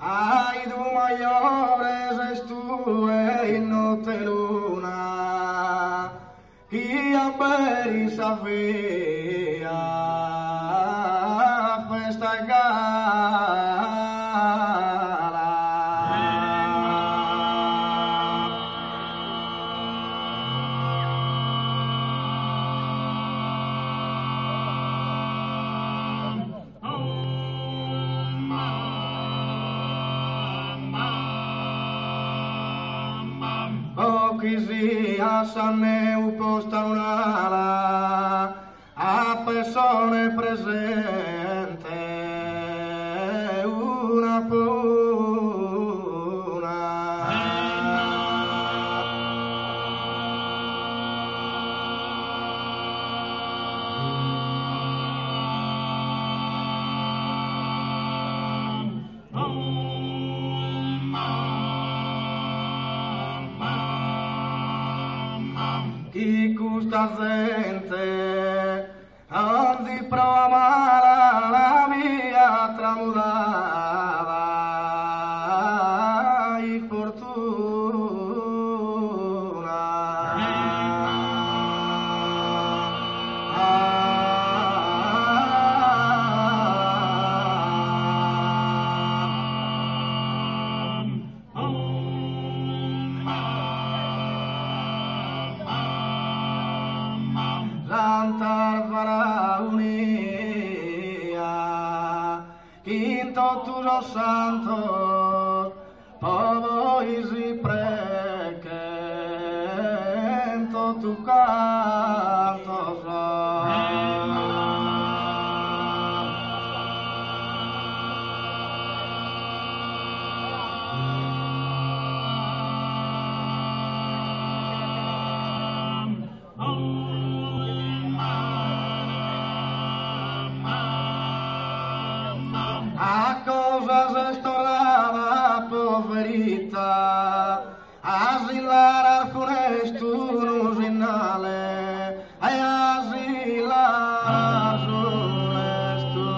Aidumajore ses tue in notte 'e luna chi aberis sa via a festa e gala. Po chi siat s'anneu postu a un'ala a pessone presente una po una. Chi custa zente onzi proa mala la biat tramudada in fortuna. Sant'Arvara unia chin totu sos santos po bois prechen totu cantos. A cosa ses torrada poverita, a si laras funestu unu sinnale, e a si laras funestu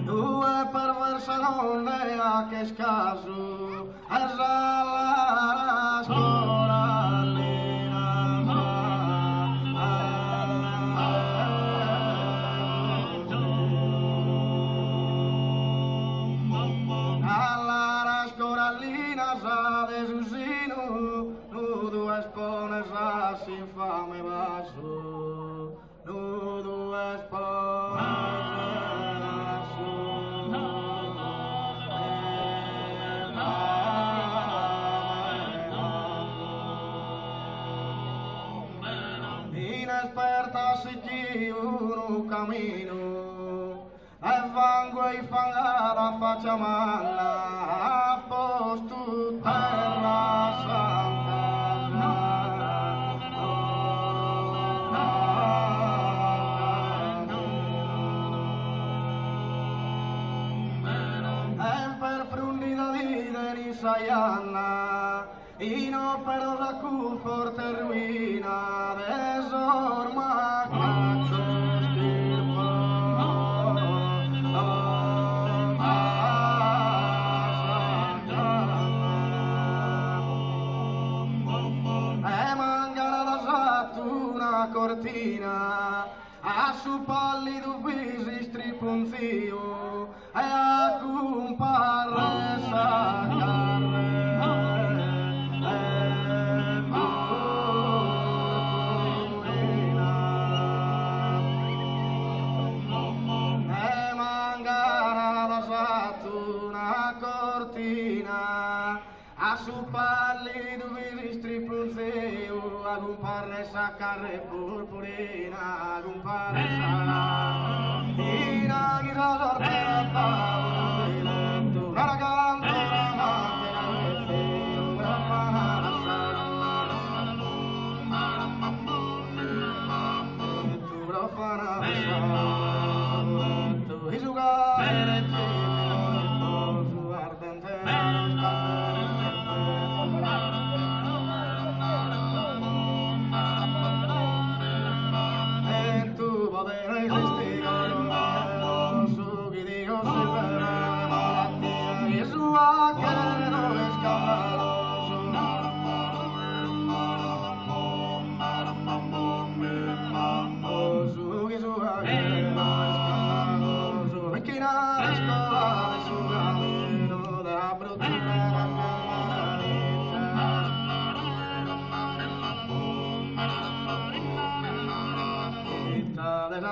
Tue perversa non nde 'aches casu, e sas laras corallinas. Sas laras corallinas de su sinu, nudu espones a s'infame basu, nudu espones a su Inesperta sichi unu caminu e fangu e ifangada faccia manna at postu terra santa. Semper frundida l'iden in sa janna in operosa cun forte ruina de sos macacos chircos a sa canna. E manganada s'at una cortina a su pallidu visu istripunziu e a cumparre sa carre purpurina. E manganada s'at una cortina a su pallidu visu istripunziu a cumparre sa carre purpurina a cumparre sa ina chi sa sorte l'at dadu unu dilettu nara cantu amante l'at profana sa profana sa su ardente.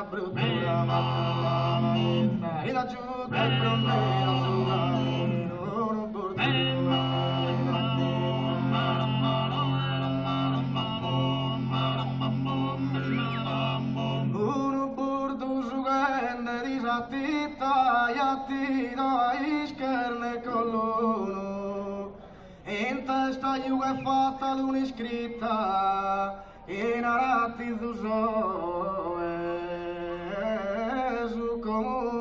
sa bruttura ma ita giughet pro meda su caminu unu burdu. Unu burdu sughende sa tita ja ti do a ischer ne collonu. In testa giughet fatta un'iscritta chi narat fizu so 'e su comunu.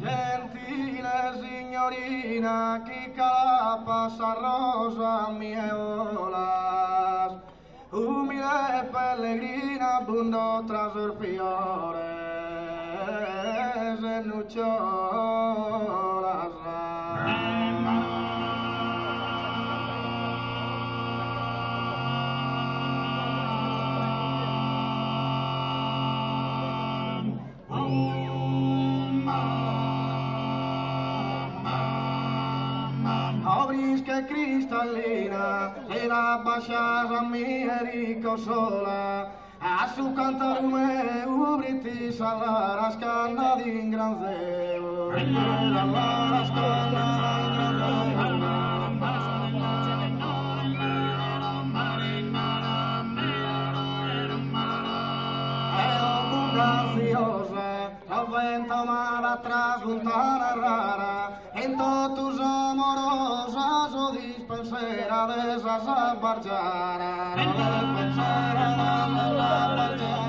Gentile signorina chi calapa sa rosa a mie 'olas, umile pellegrina bundo tra sos fiores e nucciolas. O frisca e cristallina, sena abbascias a mie ti cossola, a su cantaru meu prite sas laras cando t'ingranzeo, sas laras cando t'ingranzeo. Eo bundantziosa, so fentomada tra sas funtanas rara, in totu s'amorosa so dispensera de sas abbas giara, dispensera de sas abbas giara.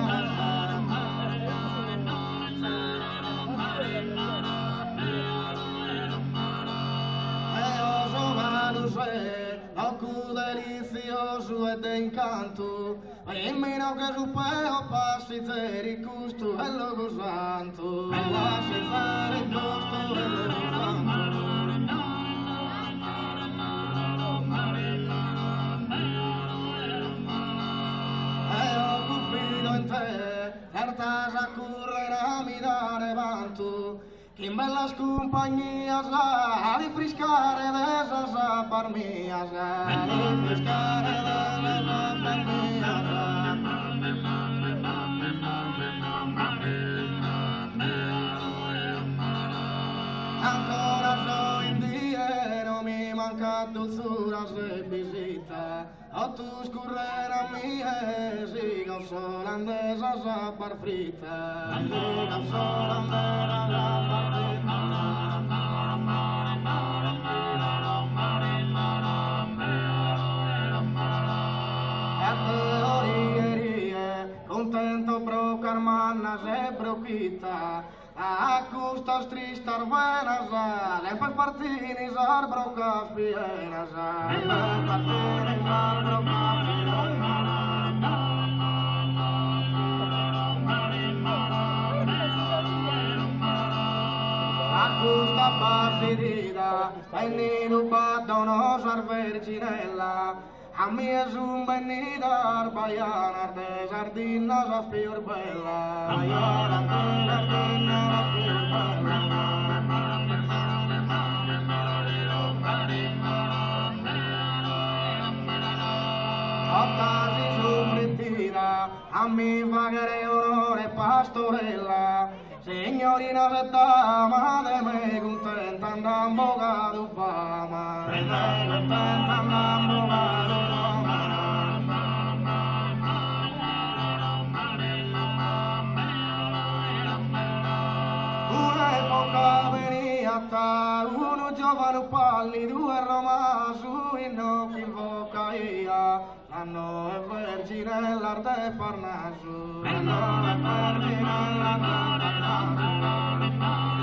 Eo so Galusè, locu delitziosu e de incantu, Prim'inoghe su peo passizeri custu est logu santu passizeri custu est logu santu. Eo cunfido in te, tzertas a currer a mi dare bantu Chin bellas cumpagnias a rifriscare de sas abbas mias, a rifriscare de sas abbas mias. Ancora oe in die no mi mancat dultzuras e bisita, Totus curren a mie si cossolan de sas abbas fritas, si cossolan de sas abbas fritas. E deo rie rie, cuntento brocas mannas e brochita, A custas tristas venas semper partini sas brocas pienas, semper partini sas brocas pienas. A custa basidida bennidu b'at donosas Verginella, A mie sun bennidas bajanas de Sardinna sas pius bellas, bajanas de Sardinna sas pius bellas. Totas in suffrittida a mi faghere onore pastorella, signorinas e damas de me cuntenta nd'an bogadu fama, de me cuntenta nd'an bogadu fama. Un'epoca beniat unu giovanu pallidu e romasu inoghe invocaia Sas noe verginellas de Parnasu, sas noe verginellas de Parnasu.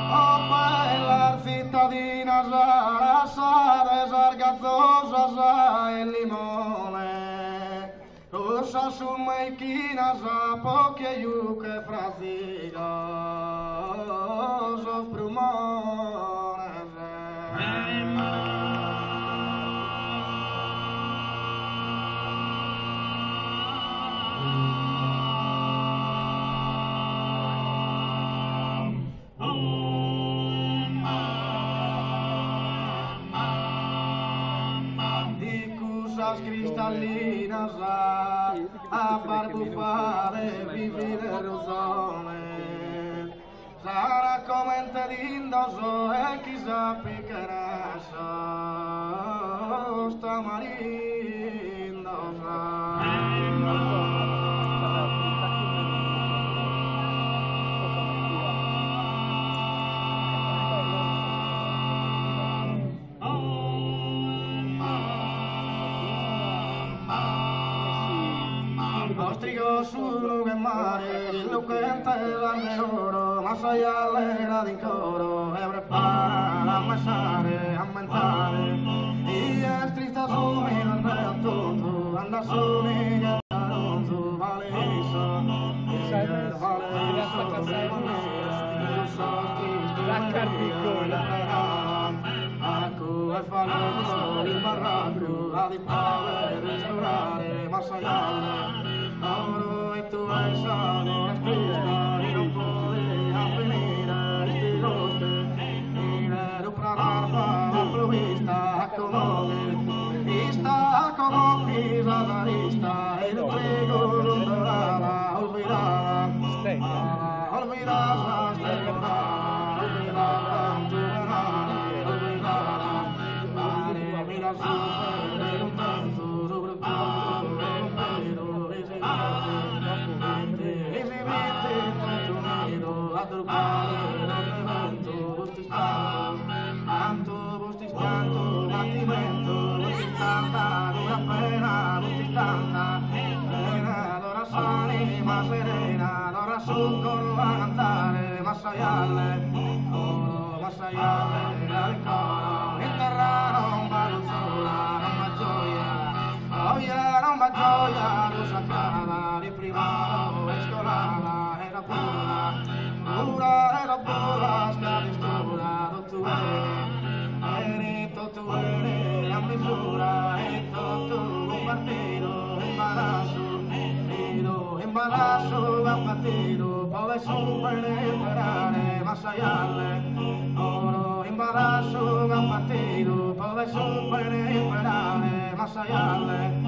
O bellas zittadinas, lassade sas gazzosas e limone, Cussas sun meichinas po chie juchet frazigos sos prumones. Abbas cristallinas, abbas bufade bivide ruzone. Sana comente dindos e chi s'apicheran sos tamarindos. Los trigos sunu che mare, chi luchente de oro, ma sai allegra d'incoro e prepara a messare, a mentare. E est trista sumida de autunzu, anda suni che aronzu, vale isso, vale isso, La carpicola. Acu e falando in barracu, a di pave ristorare, ma sai Oro e tu hai sano la trista e non poteva finire sti roste Ire prararba la provista come ista como pisa la lista e il prego non dorava olvidava olvidava olvidava olvidava mare mira su per un tanto sobre Gioia, lo sacrava, di privado, escolava, era pura, pura, era pura, schiavistura, tutto eri, eri, tutto eri, la misura, e tutto un partito, imbarazzo, ido, imbarazzo, va partito, poi su per imparare, ma sai alle, oro, imbarazzo, va partito, poi su per imparare, ma sai alle.